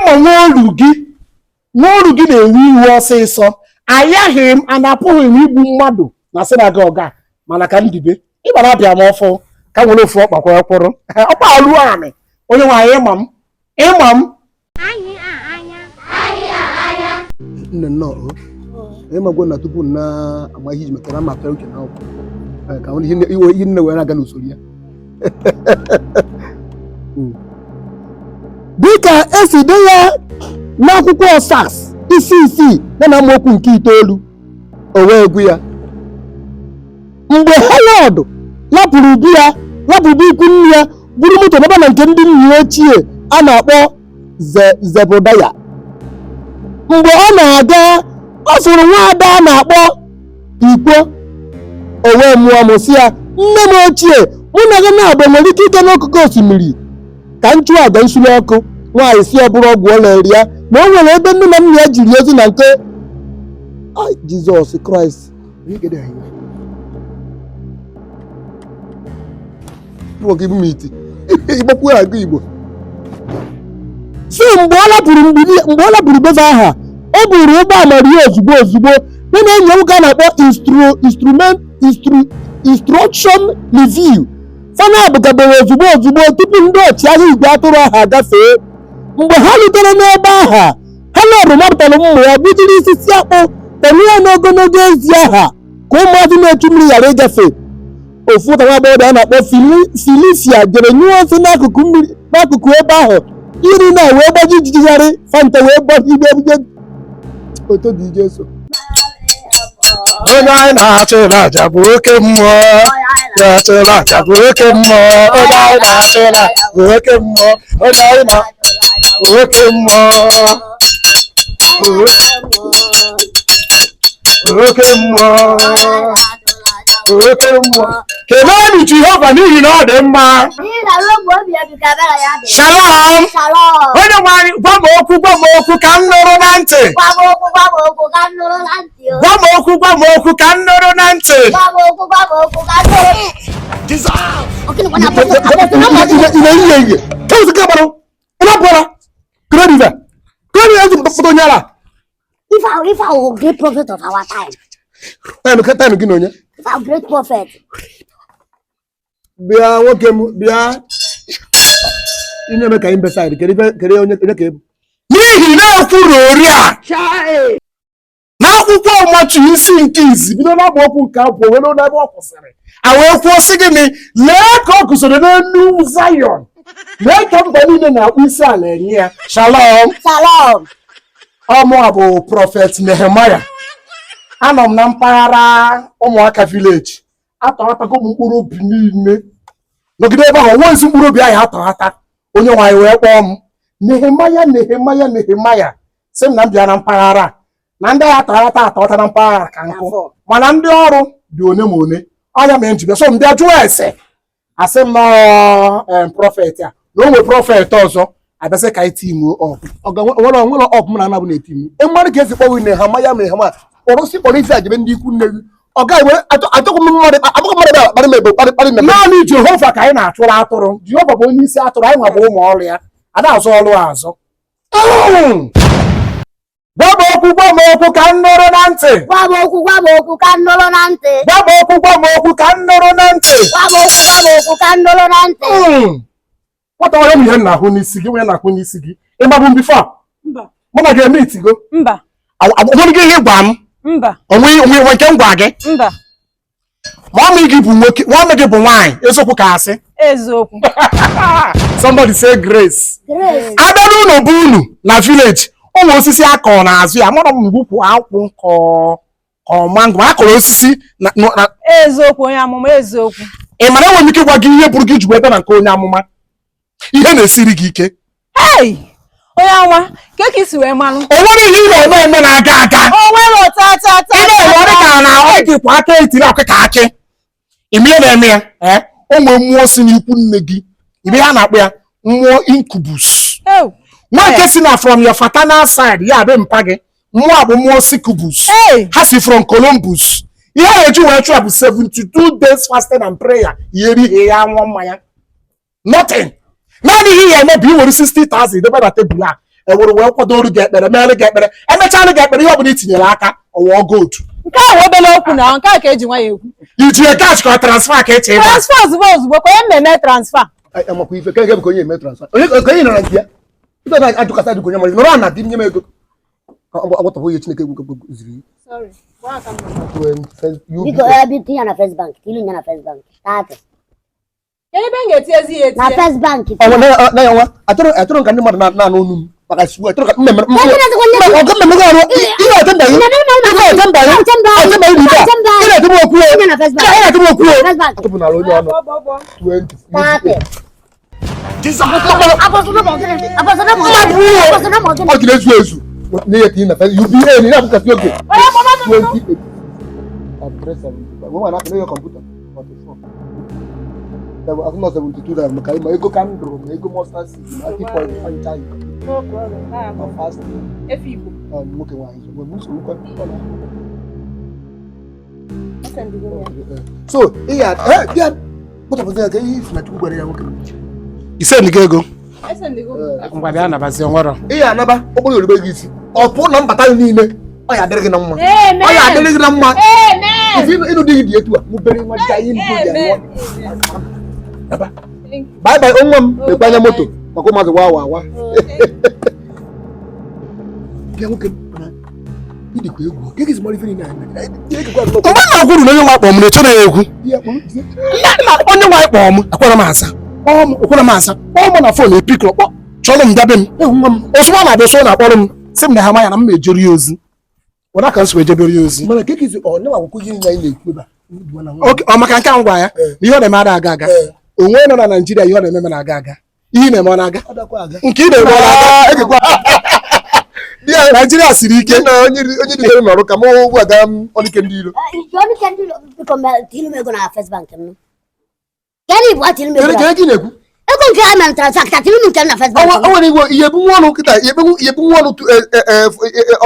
Ịma nwa oru gị, nwa oru gị na-ewe iwe ọsịsọ. Ayaghị m and apụghị m igbu mmadụ na synagogue a, mana ka m dibe ịgbara abịa m ọfụ ka m were ofu ọkpa kwa kwụrụ ọkpa alụ anị. Onye nwe anyị, ịma m, ịma m. Nne, nnọọ o. Ịmagwo na tupu na ama ihe iji metara ma atụgharị uche na akwụkwọ ka ihe ihe nne were aga n'usoro ya. Dịka esi de ya n'akwụkwọ Saks isi 6 ya na amaokwu nke 9, o wee gụ ya: mgbe Herọd lapụrụ be ya, lapụrụ be ikwu nne ya, buru moto baba na nke ndị nna ya ochie a na-akpọ Zebụdaya. Mgbe ọ na-aga, ọ fụrụ nwaada a na-akpọ Ikwo. O wee mụọ mụ sị ya, nne m ochie, mụ na gị na-abụ nwere ike ịga n'akụkụ osimiri ka m chụọ aja nsure ọkụ. Nwaanyị si ọ bụrụ ọgwụ ọ lere ya na o nwere ebe nne na nna ya jiri ozi na nke. Ai, Jizọs Kraịst! Nwoke ibu m iti ịgbakwu agụ Igbo. Si mgbe ọ lapụrụ mgbe ọ lapụrụ be fa aha, o buru ụgbọ amara ya ozugbo ozugbo ya na enyi nwoke a na-akpọ instrument instruction review fana gabere ozugbo ozugbo tupu ndị ọchịagha igwe atụrụ ahụ agafee. Mgbe ha rutere n'ebe aha, Herọd mapụtara mma ya, gbujiri isisi akpụ, tanye ya n'ogologo ezi aha ka ụmụazụ na-echu mmiri ghara ịgafe. Ofu nwata nwa agbọghọbịa a na-akpọ Filisia jere nyụọ nsị n'akụkụ mmiri, n'akụkụ ebe ahụ iri na wee gbaji jijigharị fanta wee gbaji igbe ebuje oto dị Jesu. Onye anyị na-achụrụ aja bụ oke mmụọ, na-achụrụ aja bụ oke mmụọ. Onye anyị na-achụrụ aja bụ oke mmụọ. Onye anyị na bụ oke mmụọ, bụ oke mmụọ, bụ oke mmụọ. Keleenụ Jehova n'ihi na ọ dị mma. N'ihi na ruo mgbe ebighị ebi ka ebere ya dị. Shalom. Shalom. Onye nwe anyị, gwa m okwu, gwa m okwu ka m nụrụ na ntị. Gwa m okwu, gwa m okwu ka m nụrụ na ntị o. Gwa m okwu, gwa m okwu ka m nụrụ na ntị. Gwa m okwu, gwa m okwu ka m nụrụ. Jizọs! Ọkịnị kwa na-akpọ akpọ Ị na-eyi eyi kemgbe ka gbarụ ị na-apụla kredive kredive ezi mpụta onye ala. If I great prophet of our time. Time time gị na onye. If I great prophet. Bịa nwoke m, bịa. Ị na-eme ka imbecile. Kedu ife, kedu onye, onye ka ebu? N'ihi na ekwuru ori a n'akwụkwọ Matiu isi nke izi bido n'amaokwu nke 2 wee ruo n'ebe ọ kwụsịrị, a wee kwuo sị gịnị? Lee ka ọ guzoro n'elu Zayọn, lee ka mba niile na-akpụ isi ala enye ya. Shalom. Shalom. Ọ mụa bụ Prophet Nehemaya. Anọ m na mpaghara Ụmụaka village. Atọghatago m mkpụrụ obi niile nọgide ebe ahụ, onwe ezi mkpụrụ obi ahụ atọghata. Onye nwe anyị wee kpọọ m, Nehemaya, Nehemaya, Nehemaya, sị m na m bịa na mpaghara a na ndị agha atọghata atọghata na mpaghara ka nkụ, mana ndị ọrụ dị one ma one. Ọ ya mere m ji bịa. So m bịa jụọ ese, asị m nọọ prophet a na o nwere prophet ọzọ abịasị ka anyị team up. Ọga nwere nwere up m na anabụ na-eti m. Ị mara ka esi kpọọ Nehemaya, Nehemaya kpọrọ si kpọrọ isi ajebe ndị ikwu nne gị. Ọ gaghị were achọghị m mmadụ, abụghị mmadụ bịara kparị m ebe kparị kparị m. Naanị Jehova ka anyị na-achụrụ atụrụ. Jehova bụ onye isi atụrụ anyị, nwa bụ ụmụ ọrụ ya. Ada azụ ọrụ azụ. Gwa m okwu, gwa m okwu ka m nụrụ na ntị. Gwa m okwu, gwa m okwu ka m nụrụ na ntị. Gwa m okwu, gwa m okwu ka m nụrụ na ntị. Gwa m okwu, gwa m okwu ka m nụrụ na ntị. Nwata nwere m ihe m na-ahụ n'isi gị, nwere na-ahụ n'isi gị. Ị mabụ m before? Mba. Mụ na gị eme itigo? Mba. Onwere gị ihe gwa m? Mba. Onwe onwe nke m gwa gị? Mba. Mummy gị bụ nwoke, mummy gị bụ nwaanyị, eziokwu ka asị? Eziokwu. Somebody say grace. Grace. Abịa n'ụlọ bụ unu na village, o nwere osisi akọ n'azụ ya, mara m mgbe ukwu akwụ ka mango akọrọ osisi na Eziokwu, onye amụma, eziokwu. Ị mara enwere m ike ịgwa gị ihe bụrụ gị ji wee bịa na nke onye amụma? Ihe na-esiri gị ike. Hey! Onye amụma, ke ka isi wee malụ? O nwere ihe ị na-eme eme na-aga aga. O nwere ta ta ta. Ị na-eme ọ dị ka na ọ dị kwa aka etiri akị ka akị. Ime ihe na-eme ya, eh? O nwere mmụọ si n'ikwu nne gị. Ime ihe a na-akpọ ya mmụọ incubus. Ew. Nwa nke si na from your paternal side, ya bụ mpa gị. Mmụọ a bụ mmụọ succubus. Hey! Ha si from Columbus. Ihe a na-eji wee chụọ ya bụ 72 days fasting and prayer. Ihe erighị ya, aṅụọ mmanya. Nothing. Naanị ihe ya eme bụ iwere 60,000 debe na tebụl a. Ewere wee kwadoro gị ekpere, meere gị ekpere, emechaa gị ekpere, ihe ọbụla i tinyere aka, ọwụọ gold. Nke a wụ obere okwu na nke a ka eji nwayọ ekwu. Iji cash ka ọ transfer ka eche ịgba? Transfer ozugbo ozugbo ka onye mmemme transfer. Amakwa ife ka ebe ka onye eme transfer, onye ka onye nọrọ nke ya ife na ajụkasị ajụkọ, onye mara nọrọ na di m nye m ego ka ọ gbọtọpụ ihe Chineke egwu ziri. Biko, bi tinye na First Bank, tinye ya na First Bank. 30. Kedu ebe m ga-etinyezi ya Na etinye? First Bank. Ọnwa na ya nwa achọrọ ka ndị mmadụ na-anụ onu m maka siwu achọrọ ka mmemme ọgọ mmemme gị ọrụ ihe ọchọ mba gị, ihe ọchọ mba gị, ọchọ mba gị bụ ike a ị na-atụ m okwu o, Tinye na First Bank. ị na-atụ m okwu o. First Bank. Atụpụ n'ala onye ọnụ 20. 30. Apostle na mọgịnị? Apostle na mọgịnị? Apostle na mọgịnị? Ọ jiri ezu ezu n'ihe tinye na UBA na na-abụkasị oge 28 and 375 nwa na akpa kọmputa 44 asụ 72 naira maka ma ego kandụl ma ego mustard seed ma 30 point ncha ma fast Efe Igbo. nwoke nwaanyị so nwere nsogbu kwa ọ na so ị ya bịa kpọtọpụta ya ka ihe isi na Chukwu gwara ya nwoke. Ise ndị ego. Esendigo. Ngwa, bịa nabazie nwere. Ị ya anaba okporo yorube gị isi ọ pụọ na mbata gị niile, ọ ya adịrị gị na mma, ọ ya adịrị gị na mma. Amen. Ife ịnụ di gị dị etu a mụbere nwa ncha ihe ndụ dị Amen. anwụọ. Bye bye, nwa m, mekwa anya moto maka ụmụazị wa wa wa. Bịa nwoke m, mana ịdịkwa egwu ka esi mara ife niile anyị mere. Ihe ekekwa nnọọ. Mgbe na kwuru na onye nwa kpọọ m na-echere ya egwu. Ihe kpọrọ jide. Nna onye nwa kpọọ m, akwara m asa kpọọ m, okwara m asa kpọọ m na phone, epikọrọ kpọ chọrọ m bịa be m. Ịhụ nwa m. Ozugbo ọ na-abịa so na-akpọrọ m, sị m na ha manya na m ma ejere ya ozi were aka nsi wee jebere ya ozi. Mana ka esi ọ nyewa akwụkwọ ihe niile anyị na-ekwu ebe a. Ndụ na nwa. Oke, ọ maka nke a m gwa ya na ihe ọ na-eme ada aga aga. Onwe nọ na Naijiria, ihe ọ na-eme eme na-aga aga, ihe ị na-eme ọ na-aga? Ọ dakwa aga. Nke ị na-eme ọ na-aga? Ekekwa. Di ya Naijiria siri ike. na onye onye dịgara n'ọrụ ka m ugbu a gaa m ọlike ndị iro. Ọnụ ka ndị biko tinye m ego na First Bank m. Kedu ibu a tinye m ego Kere na kere ka ị na-ekwu. Ego nke a mere transfer ka tinye m nke m na First Bank. Ọnwa M. nwere igwe ihe ebu nwa ọnụ kịta, ihe ebu ihe ebu nwa ọnụ tu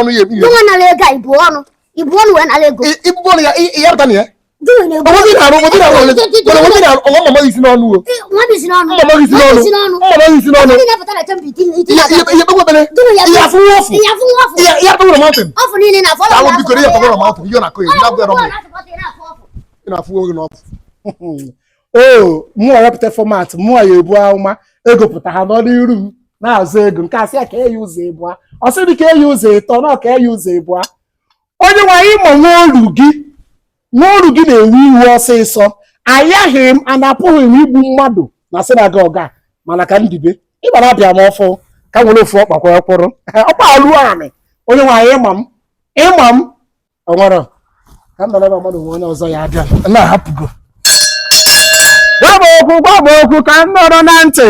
ọnụ ya ebu. Gịnwa nara ego a, ibu ọnụ. Ibu ọnụ wee nara ego. Ibu ọnụ ya ya pụta na ya. Gịnwa na-ebu Ọnwa gị na-arụ, ọnwa gị na-arụ ole? Mana ọnwa gị na-arụ, ọnwa mama gị si n'ọnụ o. Nwa m isi n'ọnụ. Mama gị si Nwa m n'ọnụ. isi n'ọnụ. Mama gị si n'ọnụ. Ndị na-apụta na chamber itinye Ihe itinye ihe aka. ihe kpekwe ekpere. Gịnwa ya Ihe afụ nwa ọfụ. Ihe afụ nwa ọfụ. Ihe ihe akpọgwụ na mountain. Ọfụ niile na-afụ. Alụ biko ihe akpọgwụ na mountain. Ihe ọ na-akọ ya, ndị abụghị ọrụ. Ị na-afụ oge n'ọfụ. O mụọ wepụta format mụọ ya ebu ahụma ego pụta ha nọ n'iru m na-azụ ego nke asị ya ka eyi ụzọ ịbụa, ọ sị dị ka eyi ụzọ ịtọ na ka eyi ụzọ ịbụa. Onye nwe anyị ma nwa oru gị, nwa oru gị na-ewe iwe ọsịsọ, ayaghị m ana apụghị m igbu mmadụ na synagogue a, mana ka m dibe ịgbara abịa m ọfụ ka m nwere ofu ọkpa kwa kwụrụ ọkpa alụ anị. Onye nwe anyị, ịma m, ịma m o nwere ka m nọrọ ebe mmadụ nwe onye ọzọ ya abịa na-ahapụgo. Gwa m okwu, gwa m okwu ka m nọrọ na ntị.